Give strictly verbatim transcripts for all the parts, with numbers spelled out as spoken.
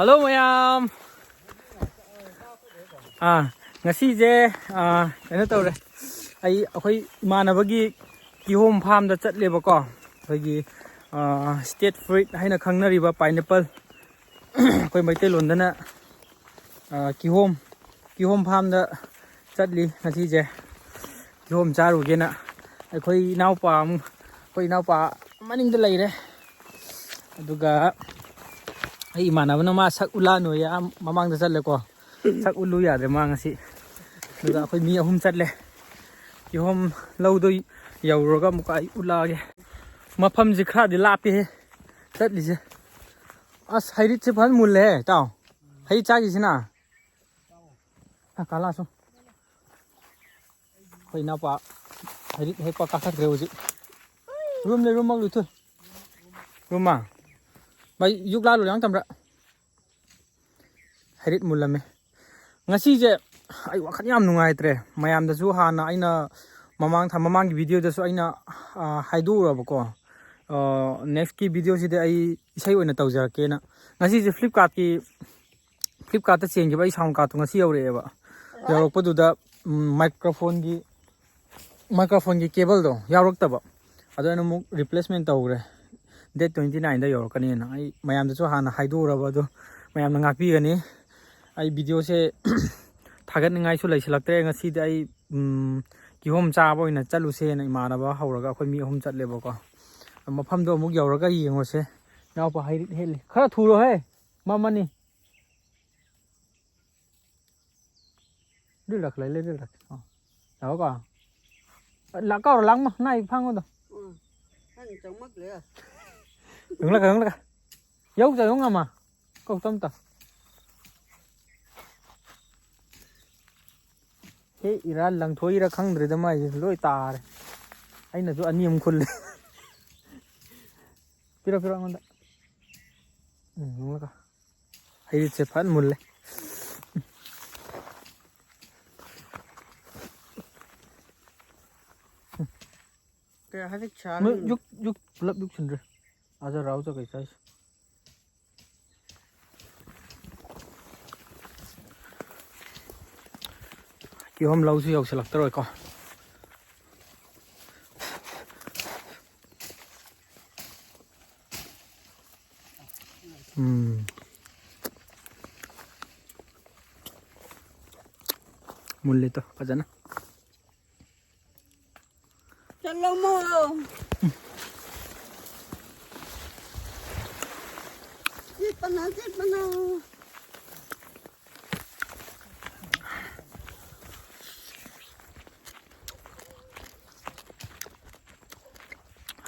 Hello ꯃꯌꯥꯝ꯫ ꯑꯥ, ꯉꯁꯤꯁꯦ, ꯑꯥ, ꯀꯩꯅꯣ ꯇꯧꯔꯦ꯫ ꯑꯩ, ꯑꯩꯈꯣꯏ ꯏꯃꯥꯟꯅꯕꯒꯤ ꯀꯤꯍꯣꯝ ꯐꯥꯔꯝꯗ ꯆꯠꯂꯦꯕꯀꯣ꯫ ꯑꯩꯈꯣꯏꯒꯤ, ꯑꯥ, state fruit ꯍꯥꯏꯅ ꯈꯪꯅꯔꯤꯕ pineapple, ꯑꯩꯈꯣꯏ ꯃꯩꯇꯩꯂꯣꯟꯗꯅ, ꯑꯥ, ꯀꯤꯍꯣꯝ, ꯀꯤꯍꯣꯝ ꯐꯥꯔꯝꯗ ꯆꯠꯂꯤ ꯉꯁꯤꯁꯦ꯫ ꯀꯤꯍꯣꯝ ꯆꯥꯔꯨꯒꯦꯅ꯫ ꯑꯩꯈꯣꯏ ꯏꯅꯥꯎꯄꯥ ꯑꯃ, ꯑꯩꯈꯣꯏ ꯏꯅꯥꯎꯄꯥ ꯃꯅꯤꯡꯗ ꯂꯩꯔꯦ꯫ ꯑꯗꯨꯒ ꯑꯩ ꯏꯃꯥꯟꯅꯕꯅ ꯃꯥ ꯁꯛ ꯎꯠꯂꯛꯑꯅꯨꯌꯦ, ꯑꯥ ꯃꯃꯥꯡꯗ ꯆꯠꯂꯦꯀꯣ꯫ ꯁꯛ ꯎꯠꯂꯨ ꯌꯥꯗ꯭ꯔꯦ ꯃꯥ ꯉꯁꯤ꯫ ꯑꯗꯨꯒ ꯑꯩꯈꯣꯏ ꯃꯤ ꯑꯍꯨꯝ ꯆꯠꯂꯦ꯫ ꯀꯤꯍꯣꯝ ꯂꯧꯗꯣ ꯌꯧꯔꯨꯔꯒ ꯑꯃꯨꯛꯀ ꯑꯩ ꯎꯠꯂꯛꯑꯒꯦ꯫ ꯃꯐꯝꯁꯦ ꯈꯔꯗꯤ ꯂꯥꯞꯄꯦꯍꯦ ꯆꯠꯂꯤꯁꯦ꯫ ꯑꯁ, ꯍꯩꯔꯤꯠꯁꯦ ꯐꯖꯅ ꯃꯨꯜꯂꯦꯍꯦ, ꯏꯇꯥꯎ꯫ ꯍꯩꯔꯤꯠ ꯆꯥꯈꯤꯁꯤꯅ꯫ ꯑ, ꯀꯥ ꯂꯥꯛꯁꯣ꯫ ꯑꯩꯈꯣꯏ ꯏꯅꯥꯎꯄꯥ ꯍꯩꯔꯤꯠ ꯍꯦꯛꯄ ꯀꯥꯈꯠꯈ꯭ꯔꯦ ꯍꯧꯖꯤꯛ꯫ ꯔꯨꯝ ꯂꯩ, ꯔꯨꯝꯃꯛ ꯂꯨꯊꯨ꯫ ꯔꯨꯝꯃ꯫ ꯃꯩ ꯌꯨꯛ ꯂꯥꯜꯂꯨ ꯌꯥꯡ ꯇꯝꯕ꯭ꯔꯥ? ꯍꯩꯔꯤꯠ ꯃꯨꯜꯂꯝꯃꯦ꯫ ꯉꯁꯤꯁꯦ ꯑꯩ ꯋꯥꯈꯜ ꯌꯥꯝ ꯅꯨꯡꯉꯥꯏꯇ꯭ꯔꯦ꯫ ꯃꯌꯥꯝꯗꯁꯨ ꯍꯥꯟꯅ ꯑꯩꯅ ꯃꯃꯥꯡ ꯊꯥ-, ꯃꯃꯥꯡꯒꯤ video ꯗꯁꯨ ꯑꯩꯅ, ꯑ, ꯍꯥꯏꯗꯣꯛꯎꯔꯕꯀꯣ꯫ ꯑ, next ꯀꯤ video ꯁꯤꯗꯤ ꯑꯩ ꯏꯁꯩ ꯑꯣꯏꯅ ꯇꯧꯖꯔꯛꯀꯦꯅ꯫ ꯉꯁꯤꯁꯦ Flipkart ꯀꯤ, Flipkart ꯇ ꯆꯦꯟꯈꯤꯕ ꯑꯩ sound card ꯇꯣ ꯉꯁꯤ ꯌꯧꯔꯛꯑꯦꯕ꯫ ꯌꯧꯔꯛꯄꯗꯨꯗ, ꯎꯝ, microphone ꯒꯤ, microphone ꯒꯤ cable ꯗꯣ ꯌꯥꯎꯔꯛꯇꯕ꯫ ꯑꯗꯣ ꯑꯩꯅ ꯑꯃꯨꯛ replacement ꯇꯧꯈ꯭ꯔꯦ꯫ Date twenty nine ꯗ ꯌꯧꯔꯛꯀꯅꯤꯅ꯫ ꯑꯩ ꯃꯌꯥꯝꯗꯁꯨ ꯍꯥꯟꯅ ꯍꯥꯏꯗꯣꯛꯎꯔꯕ, ꯑꯗꯣ ꯃꯌꯥꯝꯅ ꯉꯥꯛꯄꯤꯒꯅꯤ꯫ ꯑꯩ video ꯁꯦ ꯊꯥꯒꯠꯅꯤꯡꯉꯥꯏꯁꯨ ꯂꯩꯁꯤꯜꯂꯛꯇ꯭ꯔꯦ꯫ ꯉꯁꯤꯗꯤ ꯑꯩ, ꯎꯝ, ꯀꯤꯍꯣꯝ ꯆꯥꯕ ꯑꯣꯏꯅ ꯆꯠꯂꯨꯁꯦꯅ ꯏꯃꯥꯟꯅꯕ ꯍꯧꯔꯒ ꯑꯩꯈꯣꯏ ꯃꯤ ꯑꯍꯨꯝ ꯆꯠꯂꯦꯕꯀꯣ꯫ ꯃꯐꯝꯗꯣ ꯑꯃꯨꯛ ꯌꯧꯔꯒ ꯌꯦꯡꯉꯨꯁꯦ꯫ ꯏꯅꯥꯎꯄꯥ ꯍꯩꯔꯤꯠ ꯍꯦꯛꯂꯤ꯫ ꯈꯔ ꯊꯨꯔꯣꯍꯦ, ꯃꯝꯃꯅꯤ꯫ ꯂꯤꯔꯛ ꯂꯩ, ꯂꯤꯔꯛ꯫ ꯑꯣ꯫ ꯌꯥꯎꯀꯣ? ꯂꯥꯛ ꯀꯧꯔꯣ, ꯂꯥꯛꯃ, ꯅꯥꯏ ꯐꯥꯡꯉꯣꯗꯣ꯫ ꯎꯝ꯫ ꯅꯪ ꯆꯪꯃꯛꯂꯦ꯫ ꯌꯨꯡꯂꯛꯀ, ꯌꯨꯡꯂꯛꯀ꯫ ꯌꯧ ꯆꯠ, ꯌꯨꯡ ꯑꯃ꯫ ꯀꯧ ꯇꯝ ꯇꯝ꯫ ꯍꯦ, ꯏꯔꯥ ꯂꯪꯊꯣꯛꯏꯔꯥ ꯈꯪꯗ꯭ꯔꯦꯗ ꯃꯥꯏꯁꯦ, ꯂꯣꯏ ꯇꯥꯔꯦ꯫ ꯑꯩꯅꯁꯨ ꯑꯅꯤ ꯑꯃ ꯈꯨꯜꯂꯦ꯫ ꯄꯤꯔꯣ, ꯄꯤꯔꯣ ꯑꯩꯉꯣꯟꯗ꯫ ꯎꯝ, ꯌꯦꯡꯉꯒ꯫ ꯍꯩꯔꯤꯠꯁꯦ ꯐꯖꯅ ꯃꯨꯜꯂꯦ꯫ ꯀꯌꯥ ꯍꯥꯏꯔꯤꯛ ꯁꯥꯔꯤ? ꯃꯣꯏ ꯌꯨꯛ, ꯌꯨꯛ ꯄꯨꯂꯞ ꯌꯨꯛꯁꯤꯟꯗ꯭ꯔꯦ꯫ ꯑꯥꯗ ꯔꯥꯎ ꯆꯠꯈꯩ ꯆꯥꯏꯁꯦ꯫ ꯀꯤꯍꯣꯝ ꯂꯧꯁꯨ ꯌꯧꯁꯤꯜꯂꯛꯇꯔꯣꯏꯀꯣ꯫ ꯎꯝ꯫ ꯃꯨꯜꯂꯦ ꯇꯣ ꯐꯖꯅ꯫ ꯆꯠꯂꯝꯃꯣ꯫ ꯆꯠꯄꯅ, ꯆꯠꯄꯅ꯫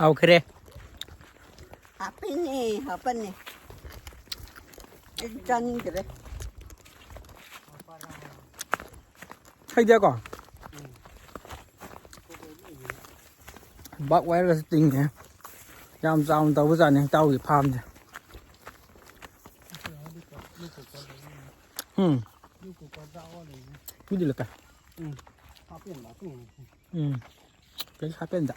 ꯍꯥꯎꯈ꯭ꯔꯦ꯫ ꯍꯥꯞꯄꯤꯅꯦ, ꯍꯥꯞꯄꯅꯤ꯫ ꯑꯩ ꯆꯥꯅꯤꯡꯗ꯭ꯔꯦ꯫ ꯍꯩꯗꯤꯌꯥꯀꯣ? ꯕꯥꯛ ꯋꯥꯏꯔꯒꯁꯨ ꯇꯤꯡꯉꯦ꯫ ꯌꯥꯝ ꯆꯥꯎꯅ ꯇꯧꯕꯖꯥꯠꯅꯤ ꯏꯇꯥꯎꯒꯤ ꯐꯥꯝꯁꯦ꯫ ꯎꯝ꯫ ꯃꯤꯗꯤ ꯂꯩꯇꯦ꯫ ꯎꯝ꯫ ꯀꯩꯁꯨ ꯍꯥꯞꯄꯦꯟꯗ꯫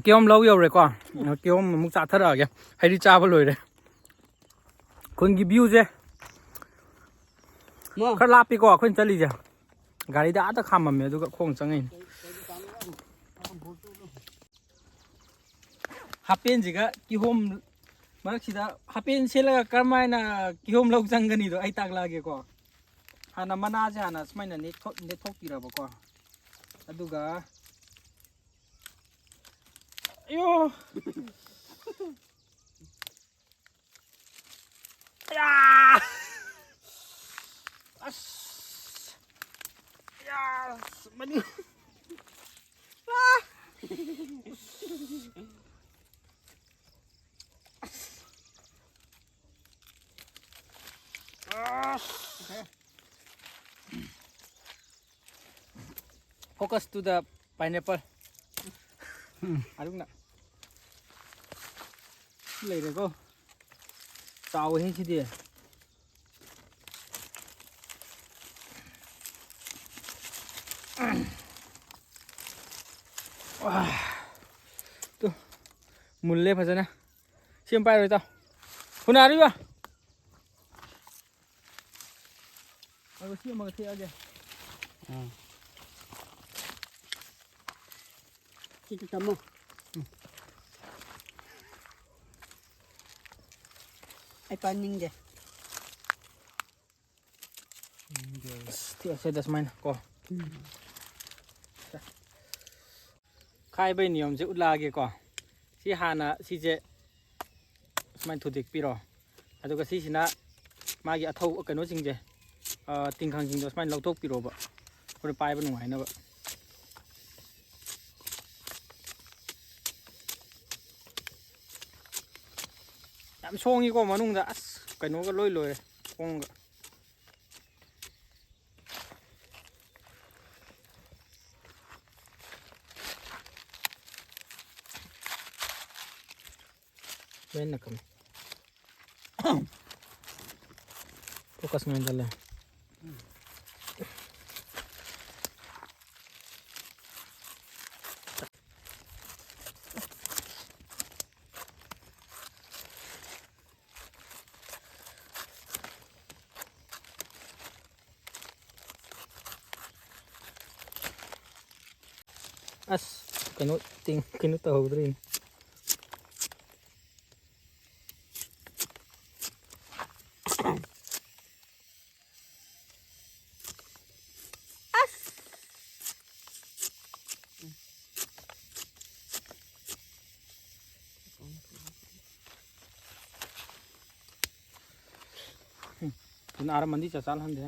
ꯀꯤꯍꯣꯝ ꯂꯧ ꯌꯧꯔꯦꯀꯣ꯫ ꯀꯤꯍꯣꯝ ꯑꯃꯨꯛ ꯆꯥꯊꯔꯛꯑꯒꯦ꯫ ꯍꯩꯗꯤ ꯆꯥꯕ ꯂꯣꯏꯔꯦ꯫ ꯈꯨꯟꯒꯤ ꯚ꯭ꯌꯨꯁꯦ ꯃꯣ꯫ ꯈꯔ ꯂꯥꯞꯄꯤꯀꯣ ꯑꯩꯈꯣꯏꯅ ꯆꯠꯂꯤꯁꯦ꯫ ꯒꯥꯔꯤꯗ ꯑꯥꯗ ꯈꯥꯝꯃꯝꯃꯦ ꯑꯗꯨꯒ ꯈꯣꯡ ꯆꯪꯉꯛꯏꯅꯦ꯫ ꯍꯥꯄꯦꯟꯁꯤꯒ ꯀꯤꯍꯣꯝ ꯃꯔꯛꯁꯤꯗ ꯍꯥꯄꯦꯟ ꯁꯦꯠꯂꯒ ꯀꯔꯝꯍꯥꯏꯅ ꯀꯤꯍꯣꯝ ꯂꯧ ꯆꯪꯒꯅꯤꯗꯣ ꯑꯩ ꯇꯥꯛꯂꯛꯑꯒꯦꯀꯣ꯫ ꯍꯥꯟꯅ ꯃꯅꯥꯁꯦ ꯍꯥꯟꯅ ꯁꯨꯃꯥꯏꯅ ꯅꯦꯠꯊꯣꯛ-, ꯅꯦꯠꯊꯣꯛꯄꯤꯔꯕꯀꯣ꯫ ꯑꯗꯨꯒ ꯑꯌꯣ! ꯑꯌꯥ! ꯑꯁ! ꯑꯌꯥ! ꯃꯅꯤꯡ-, ꯑꯥ! ꯑꯁ! Focus to the pineapple. ꯑꯗꯨꯝꯅ ꯂꯩꯔꯦꯀꯣ꯫ ꯆꯥꯎꯋꯦꯍꯦ ꯁꯤꯗꯤ꯫ ꯇꯨ, ꯃꯨꯜꯂꯦ ꯐꯖꯅ꯫ ꯁꯤ ꯑꯃ ꯄꯥꯏꯔꯣ ꯏꯇꯥꯎ꯫ ꯍꯨꯅꯥꯔꯤꯕ? ꯑꯗꯨ ꯁꯤ ꯑꯃꯒ ꯊꯦꯛꯑꯒꯦ꯫ ꯑꯥ꯫ ꯁꯤꯗ ꯆꯥꯃꯣ꯫ ꯑꯩ ꯄꯥꯅꯤꯡꯗꯦ꯫ ꯑꯁ, ꯊꯦꯛꯑꯁꯦꯗ ꯁꯨꯃꯥꯏꯅ ꯀꯣ꯫ ꯈꯥꯏꯕꯩ ꯅꯤꯌꯣꯝꯁꯦ ꯎꯠꯂꯛꯑꯒꯦꯀꯣ꯫ ꯁꯤ ꯍꯥꯟꯅ ꯁꯤꯁꯦ ꯁꯨꯃꯥꯏꯅ ꯊꯨꯗꯦꯛꯄꯤꯔꯣ꯫ ꯑꯗꯨꯒ ꯁꯤꯁꯤꯅ ꯃꯥꯒꯤ ꯑꯊꯧ ꯀꯩꯅꯣꯁꯤꯡꯁꯦ, ꯑ, ꯇꯤꯡꯈꯪꯁꯤꯡꯗꯣ ꯁꯨꯃꯥꯏꯅ ꯂꯧꯊꯣꯛꯄꯤꯔꯣꯕ, ꯑꯩꯈꯣꯏꯅ ꯄꯥꯏꯕ ꯅꯨꯡꯉꯥꯏꯅꯕ꯫ ꯌꯥꯝ ꯁꯣꯡꯉꯤꯀꯣ ꯃꯅꯨꯡꯗ, ꯑꯁ, ꯀꯩꯅꯣꯒ ꯂꯣꯏ ꯂꯣꯏꯔꯦ ꯈꯣꯡꯒ꯫ ꯂꯣꯏꯅ ꯀꯝꯃꯦ꯫ Focus ꯉꯥꯏꯗ ꯂꯩ꯫ ꯑꯁ, ꯀꯩꯅꯣ ꯇꯤꯡ-, ꯀꯩꯅꯣ ꯇꯧꯍꯧꯗ꯭ꯔꯦꯅꯦ꯫ ꯑꯁ! ꯎꯝ, ꯑꯗꯨꯅ ꯑꯥꯔ ꯃꯟꯗꯤ ꯆꯥ ꯆꯥꯜ ꯍꯟꯗꯦ꯫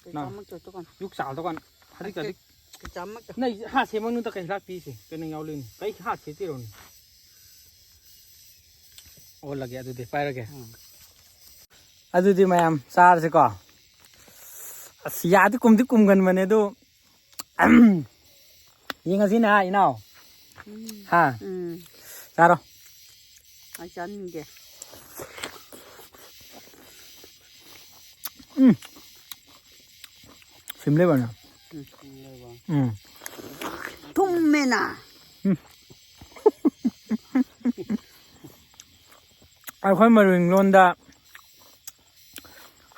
ꯀꯩ ꯅꯪ ꯆꯥꯝꯃꯛꯇꯣꯏ ꯇꯨꯀꯥꯟ? ꯌꯨꯛ ꯆꯥꯜ ꯇꯨꯀꯥꯟ꯫ ꯍꯧꯖꯤꯛ ꯆꯥꯗꯤ ꯀꯩ ꯆꯥꯝꯃꯛꯇꯣꯏ? ꯅꯪ ꯍꯥ ꯁꯦꯝꯃꯛꯅꯨꯗ ꯀꯩ ꯍꯤꯗꯥꯛ ꯄꯤꯁꯦ? ꯀꯩ ꯅꯪ ꯌꯥꯎꯂꯦꯅꯦ? ꯀꯩ ꯍꯥ ꯁꯦꯠꯇꯤꯔꯣꯅꯦ? ꯑꯣꯜꯂꯒꯦ ꯑꯗꯨꯗꯤ, ꯄꯥꯏꯔꯒꯦ꯫ ꯎꯝ꯫ ꯑꯗꯨꯗꯤ ꯃꯌꯥꯝ ꯆꯥꯔꯁꯤꯀꯣ꯫ ꯑꯁ, ꯌꯥꯗꯤ ꯀꯨꯝꯗꯤ ꯀꯨꯝꯒꯟꯕꯅꯦ ꯑꯗꯨ, ꯌꯦꯡꯉꯁꯤꯅꯦ ꯍꯥ, ꯏꯅꯥꯎ꯫ ꯎꯝ꯫ ꯍꯥ? ꯎꯝ꯫ ꯆꯥꯔꯣ꯫ ꯑꯩ ꯆꯥꯅꯤꯡꯗꯦ꯫ ꯎꯝ꯫ ꯁꯤꯝꯂꯩꯕꯅꯦ꯫ ꯎꯝ, ꯁꯤꯝꯂꯩꯕ꯫ ꯎꯝ꯫ ꯊꯨꯝꯃꯦꯅ꯫ ꯎꯝ꯫ ꯑꯩꯈꯣꯏ ꯃꯔꯤꯡ ꯂꯣꯟꯗ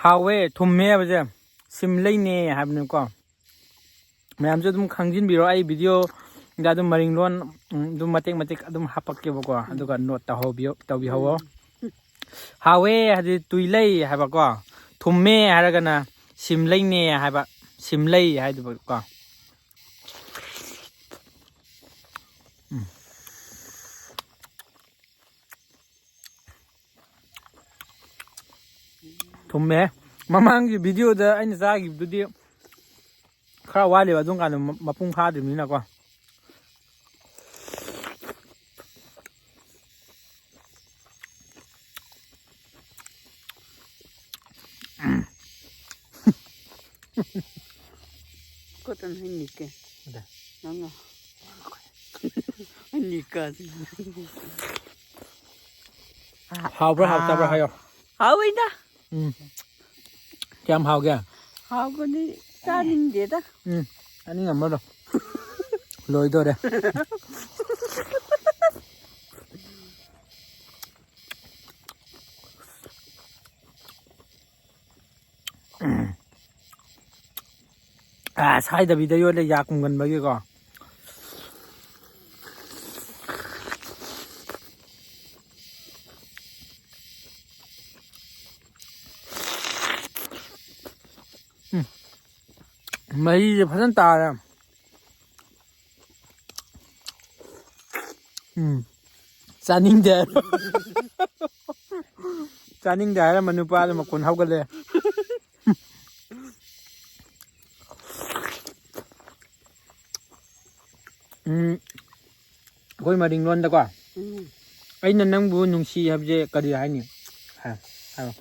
ꯍꯥꯎꯋꯦ, ꯊꯨꯝꯃꯦ ꯍꯥꯏꯕꯁꯦ꯫ ꯁꯤꯝꯂꯩꯅꯦ ꯍꯥꯏꯕꯅꯤꯀꯣ꯫ ꯃꯌꯥꯝꯁꯨ ꯑꯗꯨꯝ ꯈꯪꯖꯤꯟꯕꯤꯔꯣ, ꯑꯩ ꯚꯤꯗꯤꯑꯣꯗ ꯑꯗꯨꯝ ꯃꯔꯤꯡꯂꯣꯟ, ꯎꯝ, ꯑꯗꯨꯝ ꯃꯇꯦꯛ ꯃꯇꯦꯛ ꯑꯗꯨꯝ ꯍꯥꯄꯛꯀꯦꯕꯀꯣ, ꯑꯗꯨꯒ ꯅꯣꯠ ꯇꯧꯍꯧꯕꯤꯌꯣ, ꯇꯧꯕꯤꯍꯧꯋꯣ꯫ ꯍꯥꯎꯋꯦ ꯍꯥꯏꯗꯤ ꯇꯨꯏꯂꯩ ꯍꯥꯏꯕꯀꯣ, ꯊꯨꯝꯃꯦ ꯍꯥꯏꯔꯒꯅ ꯁꯤꯝꯂꯩꯅꯦ ꯍꯥꯏꯕ, ꯁꯤꯝꯂꯩ ꯍꯥꯏꯗꯨꯕꯀꯣ꯫ ꯎꯝ꯫ ꯊꯨꯝꯃꯦ꯫ ꯃꯃꯥꯡꯒꯤ ꯚꯤꯗꯤꯑꯣꯗ ꯑꯩꯅ ꯆꯥꯈꯤꯕꯗꯨꯗꯤ ꯈꯔ ꯋꯥꯠꯂꯤꯕ, ꯑꯗꯨꯝ ꯀꯥꯟꯗ ꯃ-, ꯃꯄꯨꯡ ꯐꯥꯗ꯭ꯔꯤꯕꯅꯤꯅꯀꯣ꯫ ꯀꯣꯇꯟ ꯍꯩꯅꯤꯀꯦ꯫ ꯑꯗ꯫ ꯅꯪꯅ꯫ ꯍꯩꯅꯤꯀ꯫ ꯍꯥꯎꯕ꯭ꯔꯥ ꯍꯥꯎꯇꯕ꯭ꯔꯥ ꯍꯥꯏꯌꯣ꯫ ꯍꯥꯎꯋꯤꯗ꯫ ꯎꯝ꯫ ꯀꯌꯥꯝ ꯍꯥꯎꯒꯦ? ꯍꯥꯎꯕꯅꯤ, ꯆꯥꯅꯤꯡꯗꯦꯗ꯫ ꯎꯝ, ꯆꯥꯅꯤꯡꯉꯝꯃꯔꯣꯏ꯫ ꯂꯣꯏꯗꯣꯔꯦ꯫ ꯎꯝ꯫ ꯑꯥ, ꯁꯥꯏꯗꯕꯤꯗ ꯌꯣꯠꯂꯦ, ꯌꯥ ꯀꯨꯝꯒꯟꯕꯒꯤꯀꯣ꯫ ꯎꯝ꯫ ꯃꯍꯤꯁꯦ ꯐꯖꯅ ꯇꯥꯔꯦ꯫ ꯎꯝ꯫ ꯆꯥꯅꯤꯡꯗꯦ ꯍꯥꯏꯔ-, ꯆꯥꯅꯤꯡꯗꯦ ꯍꯥꯏꯔꯝꯕ ꯅꯨꯄꯥꯗꯣ ꯃꯈꯣꯟ ꯍꯧꯒꯠꯂꯦ꯫ ꯎꯝ, ꯑꯩꯈꯣꯏ ꯃꯔꯤꯡ ꯂꯣꯟꯗꯀꯣ, ꯎꯝ꯫ ꯑꯩꯅ ꯅꯪꯕꯨ ꯅꯨꯡꯁꯤ ꯍꯥꯏꯕꯁꯦ ꯀꯔꯤ ꯍꯥꯏꯅꯤ? ꯍꯥꯏ-, ꯍꯥꯏꯔꯣ꯫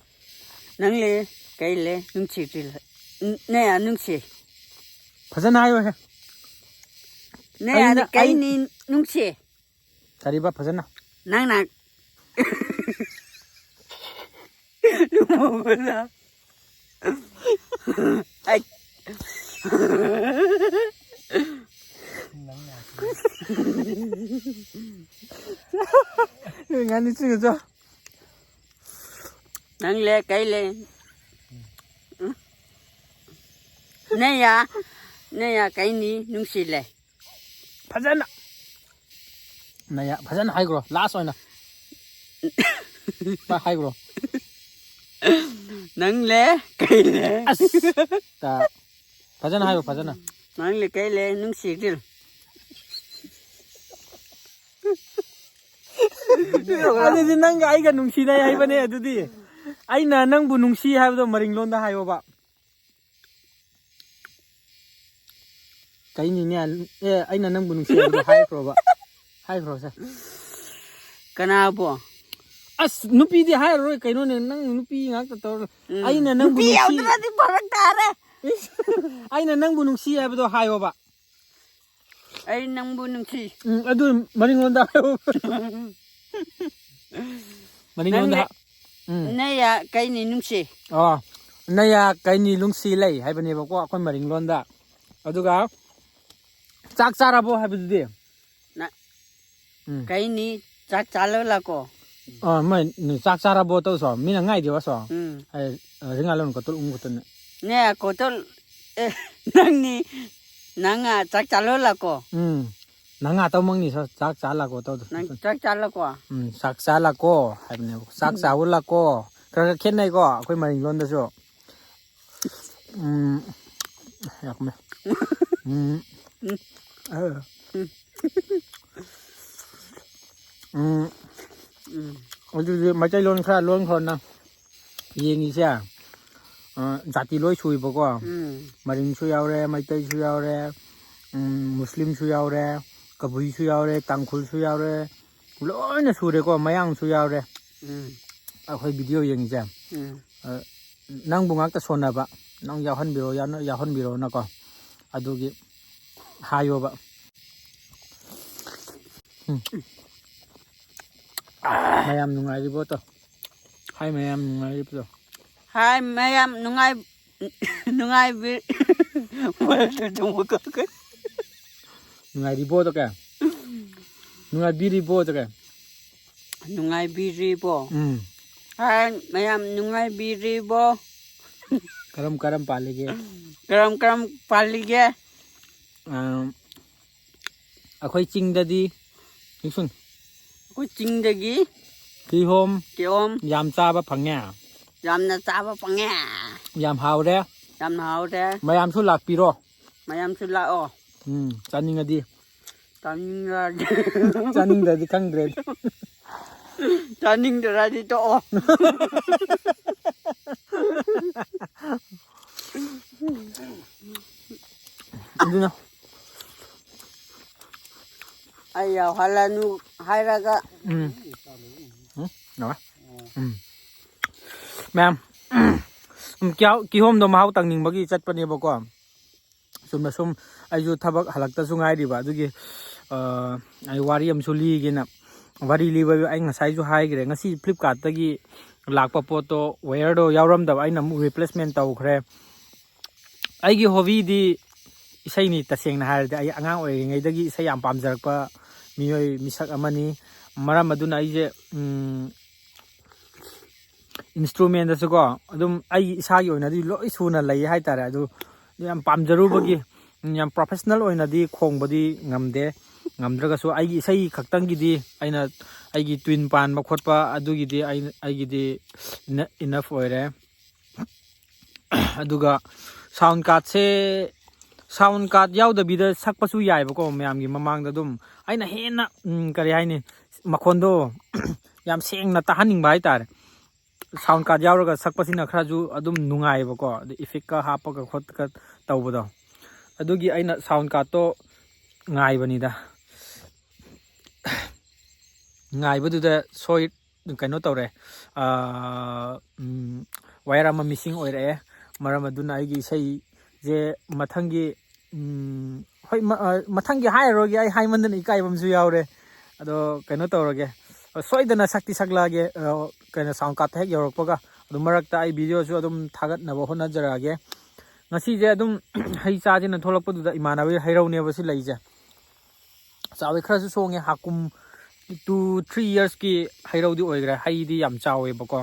ꯅꯪꯂꯦ, ꯀꯩꯂꯦ, ꯅꯨꯡꯁꯤꯇ꯭ꯔꯤꯂꯦ꯫ ꯎꯝ, ꯅꯌꯥ ꯅꯨꯡꯁꯤ꯫ ꯐꯖꯅ ꯍꯥꯏꯌꯣꯍꯦ꯫ ꯅꯌꯥꯗ ꯑꯩꯅ, ꯑꯩ ꯀꯩꯅꯤ ꯅꯨꯡꯁꯤ꯫ ꯀꯔꯤꯕ ꯐꯖꯅ? ꯅꯪꯅ ꯂꯨꯍꯣꯡꯕꯗ꯫ ꯑꯩ꯫ ꯉꯥꯅꯨ ꯆꯤꯡꯉꯨꯆꯣ꯫ ꯅꯪ ꯂꯦ, ꯀꯩ ꯂꯦ? ꯎꯝ꯫ ꯅꯌꯥ, ꯅꯌꯥ ꯀꯩꯅꯤ ꯅꯨꯡꯁꯤꯜꯂꯦ꯫ ꯐꯖꯅ, ꯅꯌꯥ ꯐꯖꯅ ꯍꯥꯏꯈ꯭ꯔꯣ, ꯂꯥꯁ ꯑꯣꯏꯅ꯫ ꯍꯣꯏ, ꯍꯥꯏꯈ꯭ꯔꯣ꯫ ꯅꯪꯂꯦ ꯀꯩꯂꯦ꯫ ꯑꯁ! ꯇ-, ꯐꯖꯅ ꯍꯥꯏꯌꯣ, ꯐꯖꯅ꯫ ꯅꯪꯂꯦ ꯀꯩꯂꯦ ꯅꯨꯡꯁꯤꯒꯤꯜ꯫ ꯑꯗꯨꯗꯤ ꯅꯪꯒ ꯑꯩꯒ ꯅꯨꯡꯁꯤꯅꯩ ꯍꯥꯏꯕꯅꯦ꯫ ꯑꯗꯨꯗꯤ ꯑꯩꯅ ꯅꯪꯕꯨ ꯅꯨꯡꯁꯤ ꯍꯥꯏꯕꯗꯣ ꯃꯔꯤꯡꯂꯣꯟꯗ ꯍꯥꯏꯌꯣꯕ꯫ ꯀꯩꯅꯤꯅꯦ? ꯑꯦ, ꯑꯩꯅ ꯅꯪꯕꯨ ꯅꯨꯡꯁꯤ ꯍꯥꯏꯕꯗꯣ ꯍꯥꯏꯈ꯭ꯔꯣꯕ꯫ ꯍꯥꯏꯈ꯭ꯔꯣꯁꯦ꯫ ꯀꯅꯥꯕꯣ? ꯑꯁ, ꯅꯨꯄꯤꯗꯤ ꯍꯥꯏꯔꯔꯣꯏ ꯀꯩꯅꯣꯅꯦ, ꯅꯪ ꯅꯨꯄꯤ ꯉꯥꯛꯇ ꯇꯧꯔ꯫ ꯎꯝ꯫ ꯑꯩꯅ ꯅꯪꯕꯨ ꯅꯨꯄꯤ ꯅꯨꯡꯁꯤ-, ꯌꯥꯎꯗ꯭ꯔꯗꯤ ꯐꯔꯛ ꯇꯥꯔꯦ꯫ ꯏꯁ, ꯑꯩꯅ ꯅꯪꯕꯨ ꯅꯨꯡꯁꯤ ꯍꯥꯏꯕꯗꯣ ꯍꯥꯏꯌꯣꯕ꯫ ꯑꯩ ꯅꯪꯕꯨ ꯅꯨꯡꯁꯤ꯫ ꯎꯝ, ꯑꯗꯨ ꯃꯅꯤꯡꯂꯣꯝꯗ ꯍꯥꯏꯌꯣ꯫ ꯃꯅꯤꯡꯂꯣꯝꯗ ꯅꯪꯅ ꯍꯥ-, ꯎꯝ꯫ ꯅꯌꯥ ꯀꯩꯅꯤ ꯅꯨꯡꯁꯤ꯫ ꯑꯣ, ꯅꯌꯥ ꯀꯩꯅꯤ ꯅꯨꯡꯁꯤ ꯂꯩ ꯍꯥꯏꯕꯅꯦꯕꯀꯣ ꯑꯩꯈꯣꯏ ꯃꯔꯤꯡꯂꯣꯟꯗ꯫ ꯑꯗꯨꯒ ꯆꯥꯛ ꯆꯥꯔꯕꯣ ꯍꯥꯏꯕꯗꯨꯗꯤ? ꯅ-, ꯎꯝ꯫ ꯀꯩꯅꯤ ꯆꯥꯛ ꯆꯥꯂꯣ ꯂꯥꯛꯀꯣ꯫ ꯑ, ꯃꯣꯏ ꯆꯥꯛ ꯆꯥꯔꯕꯣ ꯇꯧꯁꯣ? ꯃꯤꯅ ꯉꯥꯏꯗꯦꯕ ꯁꯣ꯫ ꯎꯝ꯫ ꯑꯩ, ꯑ, ꯔꯤꯡꯒꯥ ꯂꯣꯟ ꯀꯣꯇꯨꯜ ꯎꯪ ꯀꯣꯇꯨꯜꯅꯦ꯫ ꯅꯦ, ꯀꯣꯇꯨꯜ, ꯑꯦ, ꯅꯪꯅꯤ, ꯅꯪ, ꯑ, ꯆꯥꯛ ꯆꯥꯂꯣ ꯂꯥꯛꯀꯣ꯫ ꯎꯝ꯫ ꯅꯪ ꯉꯥ ꯇꯧꯃꯛꯅꯤ ꯁꯣ, ꯆꯥꯛ ꯆꯥ ꯂꯥꯛꯀꯣ ꯇꯧꯗꯣ꯫ ꯅꯪ ꯆꯥꯛ ꯆꯥ ꯂꯥꯛꯀꯣ꯫ ꯎꯝ, ꯆꯥꯛ ꯆꯥ ꯂꯥꯛꯀꯣ ꯍꯥꯏꯕꯅꯦꯕ꯫ ꯆꯥꯛ ꯆꯥꯕ ꯂꯥꯛꯀꯣ꯫ ꯈꯔ ꯈꯔ ꯈꯦꯠꯅꯩꯀꯣ ꯑꯩꯈꯣꯏ ꯃꯔꯤꯡ ꯂꯣꯟꯗꯁꯨ꯫ ꯎꯝ, ꯌꯥꯝꯃꯦ꯫ ꯎꯝ꯫ ꯎꯝ꯫ ꯎꯝ꯫ ꯎꯝ꯫ ꯑꯗꯨꯗꯤ ꯃꯩꯇꯩꯂꯣꯟ ꯈꯔ ꯂꯣꯟꯈ꯭ꯔꯣ ꯅꯪ꯫ ꯌꯦꯡꯉꯤꯁꯦ, ꯑ, ꯖꯥꯇꯤ ꯂꯣꯏ ꯁꯨꯏꯕꯀꯣ꯫ ꯎꯝ꯫ ꯃꯔꯤꯡꯁꯨ ꯌꯥꯎꯔꯦ, ꯃꯩꯇꯩꯁꯨ ꯌꯥꯎꯔꯦ, ꯎꯝ, ꯃꯨꯁꯂꯤꯝꯁꯨ ꯌꯥꯎꯔꯦ, ꯀꯕꯨꯏꯁꯨ ꯌꯥꯎꯔꯦ, ꯇꯥꯡꯈꯨꯜꯁꯨ ꯌꯥꯎꯔꯦ, ꯂꯣꯏꯅ ꯁꯨꯔꯦꯀꯣ, ꯃꯌꯥꯡꯁꯨ ꯌꯥꯎꯔꯦ꯫ ꯎꯝ꯫ ꯑꯩꯈꯣꯏ ꯚꯤꯗꯤꯑꯣ ꯌꯦꯡꯉꯤꯁꯦ꯫ ꯎꯝ꯫ ꯑ, ꯅꯪꯕꯨ ꯉꯥꯛꯇ ꯁꯣꯟꯅꯕ, ꯅꯪ ꯌꯥꯎꯍꯟꯕꯤꯔꯣ, ꯌꯥꯎꯅ-, ꯌꯥꯎꯍꯟꯕꯤꯔꯣꯅꯀꯣ꯫ ꯑꯗꯨꯒꯤ ꯍꯥꯏꯌꯣꯕ꯫ ꯎꯝ꯫ ꯃꯌꯥꯝ ꯅꯨꯡꯉꯥꯏꯔꯤꯕꯣ ꯇꯣ? ꯍꯥꯏ ꯃꯌꯥꯝ ꯅꯨꯡꯉꯥꯏꯔꯤꯕꯣ? ꯍꯥꯏ ꯃꯌꯥꯝ ꯅꯨꯡꯉꯥꯏ-, ꯅꯨꯡꯉꯥꯏꯕꯤ-, ꯅꯨꯡꯉꯥꯏꯔꯤꯕꯣ ꯇꯣ ꯀꯦ? ꯅꯨꯡꯉꯥꯏꯕꯤꯔꯤꯕꯣ ꯇꯣ ꯀꯦ? ꯅꯨꯡꯉꯥꯏꯕꯤꯔꯤꯕꯣ? ꯎꯝ꯫ ꯍꯥꯏ ꯃꯌꯥꯝ ꯅꯨꯡꯉꯥꯏꯕꯤꯔꯤꯕꯣ? ꯀꯔꯝ ꯀꯔꯝ ꯄꯥꯜꯂꯤꯒꯦ? ꯀꯔꯝ ꯀꯔꯝ ꯄꯥꯜꯂꯤꯒꯦ? ꯑꯝ, ꯑꯩꯈꯣꯏ ꯆꯤꯡꯗꯗꯤ, ꯍꯤꯛꯁꯨꯟ, ꯑꯩꯈꯣꯏ ꯆꯤꯡꯗꯒꯤ ꯀꯤꯍꯣꯝ ꯀꯤꯍꯣꯝ ꯌꯥꯝ ꯆꯥꯕ ꯐꯪꯉꯦ꯫ ꯌꯥꯝꯅ ꯆꯥꯕ ꯐꯪꯉꯦ꯫ ꯌꯥꯝ ꯍꯥꯎꯔꯦ꯫ ꯌꯥꯝꯅ ꯍꯥꯎꯔꯦ꯫ ꯃꯌꯥꯝꯁꯨ ꯂꯥꯛꯄꯤꯔꯣ꯫ ꯃꯌꯥꯝꯁꯨ ꯂꯥꯛꯑꯣ꯫ ꯎꯝ, ꯆꯥꯅꯤꯡꯉꯗꯤ꯫ ꯆꯥꯅꯤꯡꯉꯗꯤ ꯆꯥꯅꯤꯡꯗ꯭ꯔꯗꯤ ꯈꯪꯗ꯭ꯔꯦ꯫ ꯆꯥꯅꯤꯡꯗ꯭ꯔꯗꯤ ꯇꯣꯛꯑꯣ꯫ ꯑꯗꯨꯅ ꯑꯩ ꯌꯥꯎꯍꯜꯂꯅꯨ ꯍꯥꯏꯔꯒ ꯎꯝ꯫ ꯎꯝ, ꯌꯥꯎꯋꯦ꯫ ꯎꯝ꯫ ꯃꯌꯥꯝ, ꯎꯝ, ꯀꯤꯍꯣ-, ꯀꯤꯍꯣꯝꯗꯣ ꯃꯍꯥꯎ ꯇꯪꯅꯤꯡꯕꯒꯤ ꯆꯠꯄꯅꯦꯕꯀꯣ꯫ ꯆꯨꯝꯅ ꯁꯨꯝ ꯑꯩꯁꯨ ꯊꯕꯛ ꯍꯜꯂꯛꯇꯁꯨ ꯉꯥꯏꯔꯤꯕ, ꯑꯗꯨꯒꯤ, ꯑ, ꯑꯩ ꯋꯥꯔꯤ ꯑꯃꯁꯨ ꯂꯤꯒꯦꯅ꯫ ꯋꯥꯔꯤ ꯂꯤꯕ ꯑꯩ ꯉꯁꯥꯏꯁꯨ ꯍꯥꯏꯈ꯭ꯔꯦ, ꯉꯁꯤ Flipkartꯇꯒꯤ ꯂꯥꯛꯄ ꯄꯣꯠꯇꯣ, wireꯗꯣ ꯌꯥꯎꯔꯝꯗꯕ, ꯑꯩꯅ ꯑꯃꯨꯛ replacement ꯇꯧꯈ꯭ꯔꯦ꯫ ꯑꯩꯒꯤ hobbyꯗꯤ ꯏꯁꯩꯅꯤ꯫ ꯇꯁꯦꯡꯅ ꯍꯥꯏꯔꯗꯤ ꯑꯩ ꯑꯉꯥꯡ ꯑꯣꯏꯔꯤꯉꯩꯗꯒꯤ ꯏꯁꯩ ꯌꯥꯝ ꯄꯥꯝꯖꯔꯛꯄ ꯃꯤꯑꯣꯏ, ꯃꯤꯁꯛ ꯑꯃꯅꯤ꯫ ꯃꯔꯝ ꯑꯗꯨꯅ ꯑꯩꯁꯦ, ꯎꯝ, instrumentꯗꯁꯨꯀꯣ ꯑꯗꯨꯝ ꯑꯩꯒꯤ ꯏꯁꯥꯒꯤ ꯑꯣꯏꯅꯗꯤ ꯂꯣꯏ ꯁꯨꯅ ꯂꯩ ꯍꯥꯏꯇꯥꯔꯦ꯫ ꯑꯗꯨ ꯌꯥꯝ ꯄꯥꯝꯖꯔꯨꯕꯒꯤ, ꯎꯝ, ꯌꯥꯝ professional ꯑꯣꯏꯅꯗꯤ ꯈꯣꯡꯕꯗꯤ ꯉꯝꯗꯦ꯫ ꯉꯝꯗ꯭ꯔꯒꯁꯨ ꯑꯩꯒꯤ ꯏꯁꯩ ꯈꯛꯇꯪꯒꯤꯗꯤ ꯑꯩꯅ, ꯑꯩꯒꯤ tune ꯄꯥꯟꯕ ꯈꯣꯠꯄ ꯑꯗꯨꯒꯤꯗꯤ ꯑꯩ, ꯑꯩꯒꯤꯗꯤ enough ꯑꯣꯏꯔꯦ꯫ ꯑꯗꯨꯒ sound cardꯁꯦ, sound card ꯌꯥꯎꯗꯕꯤꯗ ꯁꯛꯄꯁꯨ ꯌꯥꯏꯕꯀꯣ, ꯃꯌꯥꯝꯒꯤ ꯃꯃꯥꯡꯗ ꯑꯗꯨꯝ꯫ ꯑꯩꯅ ꯍꯦꯟꯅ, ꯎꯝ, ꯀꯔꯤ ꯍꯥꯏꯅꯤ, ꯃꯈꯣꯟꯗꯣ ꯌꯥꯝ ꯁꯦꯡꯅ ꯇꯥꯍꯟꯅꯤꯡꯕ ꯍꯥꯏꯇꯥꯔꯦ꯫ Sound card ꯌꯥꯎꯔꯒ ꯁꯛꯄꯁꯤꯅ ꯈꯔꯁꯨ ꯑꯗꯨꯝ ꯅꯨꯡꯉꯥꯏꯌꯦꯕꯀꯣ, ꯑꯗ effectꯀ ꯍꯥꯞꯄꯒ ꯈꯣꯠꯀ ꯇꯧꯕꯗꯣ꯫ ꯑꯗꯨꯒꯤ ꯑꯩꯅ sound cardꯇꯣ ꯉꯥꯏꯕꯅꯤꯗ꯫ ꯉꯥꯏꯕꯗꯨꯗ ꯁꯣꯏ, ꯀꯩꯅꯣ ꯇꯧꯔꯦ, ꯑꯥ, ꯎꯝ, wire ꯑꯃ missing ꯑꯣꯏꯔꯛꯑꯦ꯫ ꯃꯔꯝ ꯑꯗꯨꯅ ꯑꯩꯒꯤ ꯏꯁꯩꯁꯦ ꯃꯊꯪꯒꯤ, ꯎꯝ, ꯍꯣꯏ, ꯃ-, ꯑ, ꯃꯊꯪꯒꯤ ꯍꯥꯏꯔꯔꯣꯏꯒꯦ, ꯑꯩ ꯍꯥꯏꯃꯟꯗꯅ ꯏꯀꯥꯏꯕ ꯑꯃꯁꯨ ꯌꯥꯎꯔꯦ꯫ ꯑꯗꯣ ꯀꯩꯅꯣ ꯇꯧꯔꯒꯦ, ꯁꯣꯏꯗꯅ ꯁꯛꯇꯤ ꯁꯛꯂꯛꯑꯒꯦ, ꯑ, ꯀꯩꯅꯣ, sound cardꯇ ꯍꯦꯛ ꯌꯧꯔꯛꯄꯒ꯫ ꯑꯗꯨ ꯃꯔꯛꯇ ꯑꯩ videoꯁꯨ ꯑꯗꯨꯝ ꯊꯥꯒꯠꯅꯕ ꯍꯣꯠꯅꯖꯔꯛꯑꯒꯦ꯫ ꯉꯁꯤꯁꯦ ꯑꯗꯨꯝ ꯍꯩ ꯆꯥꯁꯤꯅ ꯊꯣꯛꯂꯛꯄꯗꯨꯗ ꯏꯃꯥꯟꯅꯕꯒꯤ ꯍꯩꯔꯧꯅꯦꯕ ꯁꯤ ꯂꯩꯁꯦ꯫ ꯆꯥꯎꯋꯦ, ꯈꯔꯁꯨ ꯁꯣꯡꯉꯦ꯫ ꯍꯥꯀꯨꯝ two three yearsꯀꯤ ꯍꯩꯔꯧꯗꯤ ꯑꯣꯏꯈ꯭ꯔꯦ꯫ ꯍꯩꯗꯤ ꯌꯥꯝ ꯆꯥꯎꯋꯦꯕꯀꯣ꯫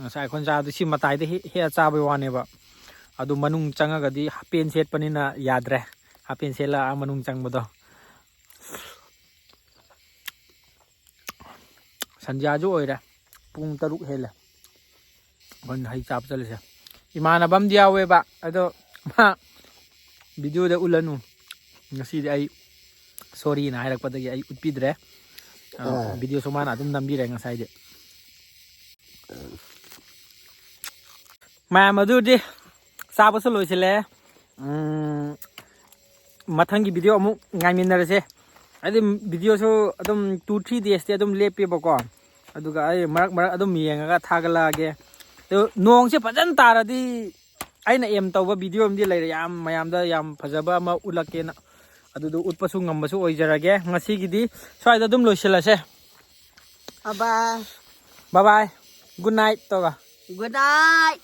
ꯉꯁꯥꯏ ꯑꯩꯈꯣꯏꯅ ꯆꯥꯕꯗꯣ ꯁꯤ ꯃꯇꯥꯏꯗ ꯍꯦꯛ ꯍꯦꯛꯑ ꯆꯥꯕꯩ ꯋꯥꯅꯦꯕ꯫ ꯑꯗꯨ ꯃꯅꯨꯡ ꯆꯪꯉꯒꯗꯤ ꯍꯥꯄꯦꯟ ꯁꯦꯠꯄꯅꯤꯅ ꯌꯥꯗ꯭ꯔꯦ꯫ ꯍꯥꯄꯦꯟ ꯁꯦꯠꯂ ꯑꯥ ꯃꯅꯨꯡ ꯆꯪꯕꯗꯣ꯫ ꯁꯟꯖꯥꯁꯨ ꯑꯣꯏꯔꯦ꯫ ꯄꯨꯡ ꯇꯔꯨꯛ ꯍꯦꯜꯂꯦ ꯑꯩꯈꯣꯏꯅ ꯍꯩ ꯆꯥꯕ ꯆꯠꯂꯤꯁꯦ꯫ ꯏꯃꯥꯟꯅꯕ ꯑꯃꯗꯤ ꯌꯥꯎꯋꯦꯕ, ꯑꯗꯣ ꯃꯥ ꯚꯤꯗꯤꯑꯣꯗ ꯎꯠꯂꯅꯨ꯫ ꯉꯁꯤꯗꯤ ꯑꯩ ꯁꯣꯔꯤꯅ ꯍꯥꯏꯔꯛꯄꯗꯒꯤ ꯑꯩ ꯎꯠꯄꯤꯗ꯭ꯔꯦ꯫ ꯑ, ꯑꯥ꯫ ꯚꯤꯗꯤꯑꯣꯁꯨ ꯃꯥꯅ ꯑꯗꯨꯝ ꯅꯝꯕꯤꯔꯦ ꯉꯁꯥꯏꯗꯤ꯫ ꯃꯌꯥꯝ ꯑꯗꯨꯗꯤ ꯆꯥꯕꯁꯨ ꯂꯣꯏꯁꯤꯜꯂꯦ꯫ ꯎꯝ, ꯃꯊꯪꯒꯤ ꯚꯤꯗꯤꯑꯣ ꯑꯃꯨꯛ ꯉꯥꯏꯃꯤꯟꯅꯔꯁꯦ꯫ ꯍꯥꯏꯗꯤ ꯚꯤꯗꯤꯑꯣꯁꯨ ꯑꯗꯨꯝ two three days ꯇꯤ ꯑꯗꯨꯝ ꯂꯦꯞꯄꯦꯕꯀꯣ꯫ ꯑꯗꯨꯒ ꯑꯩ ꯃꯔꯛ ꯃꯔꯛ ꯑꯗꯨꯝ ꯌꯦꯡꯉꯒ ꯊꯥꯒꯠꯂꯛꯑꯒꯦ꯫ ꯑꯗꯨ ꯅꯣꯡꯁꯦ ꯐꯖꯅ ꯇꯥꯔꯗꯤ ꯑꯩꯅ aim ꯇꯧꯕ ꯚꯤꯗꯤꯑꯣ ꯑꯃꯗꯤ ꯂꯩꯔꯦ, ꯌꯥꯝ ꯃꯌꯥꯝꯗ ꯌꯥꯝ ꯐꯖꯕ ꯑꯃ ꯎꯠꯂꯛꯀꯦꯅ꯫ ꯑꯗꯨꯗꯣ ꯎꯠꯄꯁꯨ ꯉꯝꯕꯁꯨ ꯑꯣꯏꯖꯔꯒꯦ꯫ ꯉꯁꯤꯒꯤꯗꯤ ꯁ꯭ꯋꯥꯏꯗ ꯑꯗꯨꯝ ꯂꯣꯏꯁꯤꯜꯂꯁꯦ꯫ Bye bye꯫ Bye bye꯫ Good night ꯇꯧꯔ꯫ Good night꯫